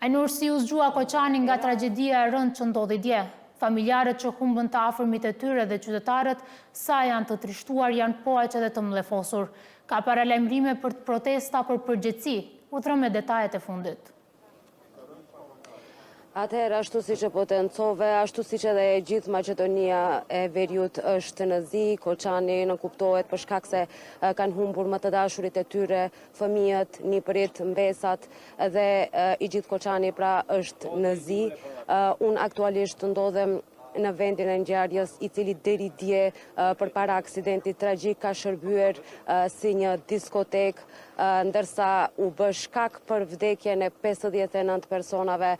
Ajnur si u zgjua Koçani nga tragjedia e rëndë që ndodhi dje? Familjarët që humbën të afërmit e tyre dhe qytetarët sa janë të trishtuar janë po aq edhe të mllefosur. Ka paralajmërime për protesta për përgjegjësi. Urdhëro me detajet e fundit. Atëherë, ashtu siç e potencove, ashtu siç edhe e gjithë Maqedonia e Veriut është në zi, Koçani nënkuptohet për shkak se kanë humbur më të dashurit e tyre, fëmijët, nipërit, mbesat dhe i gjithë Koçani pra është në zi. Unë aktualisht ndodhem në vendin e ngjarjes, i cili deri dje përpara aksidentit tragjik ka shërbyer si një diskotekë, ndërsa u bë shkak për vdekjen e 59 personave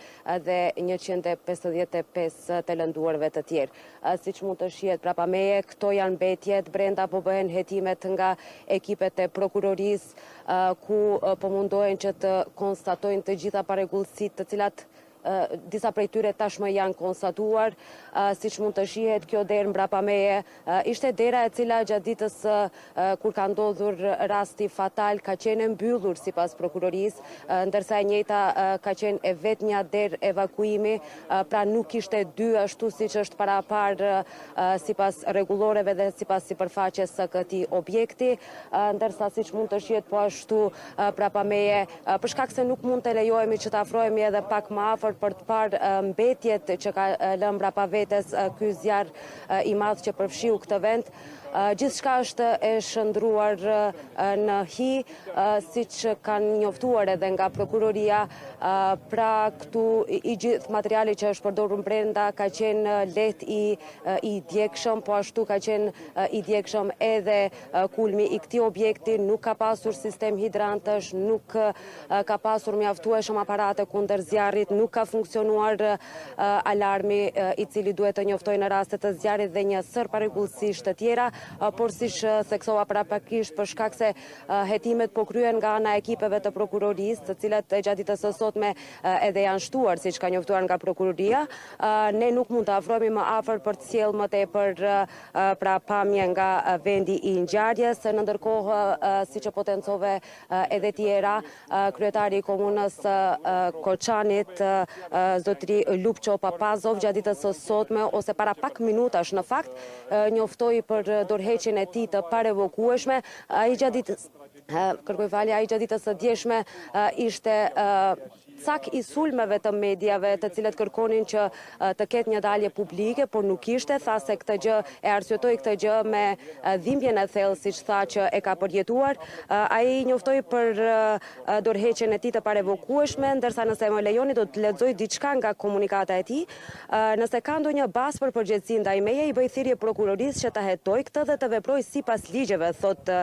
dhe 155 të lënduarve të tjerë. Siç mund të shihet prapa meje, këto janë mbetjet, brenda po bëhen hetimet nga ekipet e prokurorisë, ku po mundohen që të konstatojnë të gjitha parregullsitë të cilat disa prej tyre tashmë janë konstatuar, siç mund të shihet kjo derë mbrapa meje, ishte dera e cila gjatë ditës kur ka ndodhur rasti fatal ka qenë e mbyllur sipas prokurorisë, ndërsa e njëjta ka qenë e vetmja derë evakuimi, pra nuk kishte dy ashtu siç është paraparë sipas rregulloreve dhe sipas sipërfaqes së këtij objekti, ndërsa siç mund të shihet po ashtu prapa meje, për shkak se nuk mund të lejohemi që të afrohemi edhe pak më afër për të parë mbetjet që ka lënë mbrapa vetes ky zjarr i madh që përfshiu këtë vend. Gjithçka është e shndërruar në hi, siç kanë njoftuar edhe nga prokuroria, pra këtu i gjithë materiali që është përdorur brenda ka qenë lehtë i i djegshëm, po ashtu ka qenë i djegshëm edhe kulmi i këtij objekti, nuk ka pasur sistem hidrantësh, nuk ka pasur mjaftueshëm aparate kundër zjarrit, nuk ka funksionuar alarmi i cili duhet të njoftojë në raste të zjarrit dhe një sërë parregullsish të tjera, por siç theksova paraprakisht për shkak se hetimet po kryhen nga ana e ekipeve të prokurorisë, të cilat gjatë ditës së sotme edhe janë shtuar, siç ka njoftuar nga prokuroria, ne nuk mund të afrohemi më afër për të sjellë më tepër pra pamje nga vendi i ngjarjes. Në ndërkohë, siç e potencove edhe ti Era, Kryetari i Komunës së Koçanit, zotëri Lupço Papazov, gjatë ditës së sotme ose para pak minutash në fakt, njoftoi për dorëheqjen e tij të parevokueshme. Ai gjatë ditës kërkoj falje, ai gjatë ditës së djeshme ishte cak i sulmeve të mediave të cilët kërkonin që të ketë një dalje publike, por nuk ishte, tha se këtë gjë e arsyetoi këtë gjë me dhimbjen e thellë, siç tha që e ka përjetuar. Ai njoftoi për dorëheqjen e tij të parevokueshme, ndërsa nëse më lejoni do të lexoj diçka nga komunikata e tij. Nëse ka ndonjë bast për përgjegjësi ndaj meje, i bëj thirrje prokurorisë që ta hetojë këtë dhe të veprojë sipas ligjeve, thotë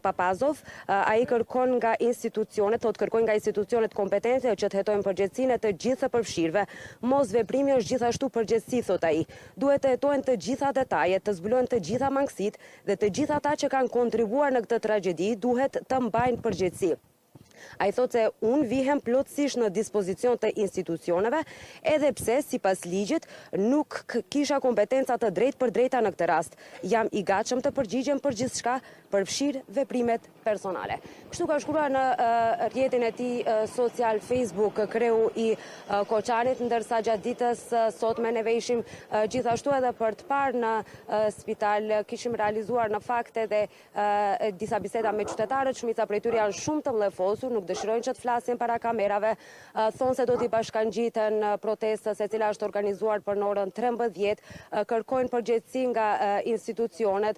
Papazov. Ai kërkon nga institucionet, thotë kërkoj nga institucionet kompetente që të hetojnë përgjegjësinë e të gjithë të përfshirëve. Mosveprimi është gjithashtu përgjegjësi, thotë ai. Duhet të hetohen të gjitha detajet, të zbulohen të gjitha mangësitë dhe të gjithë ata që kanë kontribuar në këtë tragjedi duhet të mbajnë përgjegjësi. Ai thotë se unë vihem plotësisht në dispozicion të institucioneve, edhe pse, sipas ligjit, nuk kisha kompetenca të drejtpërdrejta në këtë rast. Jam i gatshëm të përgjigjem për gjithçka, përfshirë veprimet personale. Kështu ka shkruar në rrjetin e tij social Facebook kreu i Koçanit, ndërsa gjatë ditës së sotme neve ishim gjithashtu edhe për të parë në spital, kishim realizuar në fakt edhe disa biseda me qytetarët, shumica prej tyre janë shumë të mllefosur, nuk dëshirojnë që të flasin para kamerave, thonë se do t'i bashkangjiten protestës e cila është organizuar për në orën 13, kërkojnë përgjegjësi nga institucionet,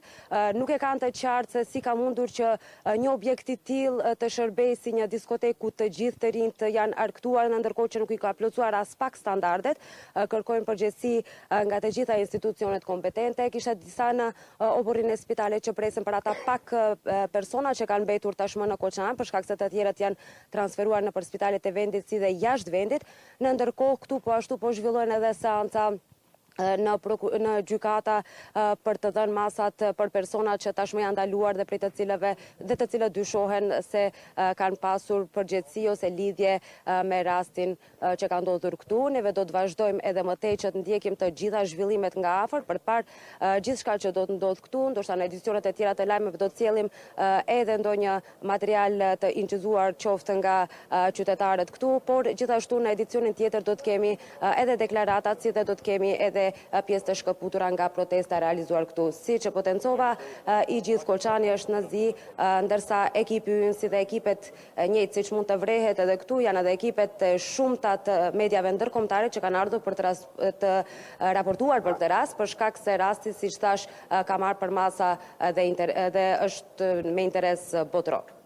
Nuk e kanë të qartë se si ka mundur që një objekt i tillë të shërbejë si një diskotekë ku të gjithë të rinjtë janë argëtuar në ndërkohë që nuk i ka plotësuar aspak standardet, kërkojnë përgjegjësi nga të gjitha institucionet kompetente. Kishte disa në oborrin e spitalit që presin për ata pak persona që kanë mbetur tashmë në Koçan, për shkak se të tjerët janë transferuar nëpër spitalet e vendit si dhe jashtë vendit. Në ndërkohë këtu po ashtu po zhvillohen edhe seanca. Në në gjykata për të dhënë masat për personat që tashmë janë ndaluar dhe prej të cilëve dhe të cilët dyshohen se kanë pasur përgjegjësi ose lidhje me rastin që ka ndodhur këtu. Neve do të vazhdojmë edhe më tej që të ndjekim të gjitha zhvillimet nga afër për të parë gjithçka që do të ndodhë këtu, ndoshta në edicionet e tjera të lajmeve do të sjellim edhe ndonjë material të incizuar qoftë nga qytetarët këtu, por gjithashtu në edicionin tjetër do të kemi edhe deklaratat si dhe do të kemi edhe pjesë të shkëputura nga protesta e realizuar këtu. Siç e potencova, i gjithë Koçani është në zi, ndërsa ekipi ynë si dhe ekipet njëjtë siç mund të vërehet edhe këtu janë edhe ekipet e shumta të mediave ndërkombëtare që kanë ardhur për të raportuar për këtë rast, për shkak se rasti, siç thashë, ka marrë përmasa dhe është me interes botëror.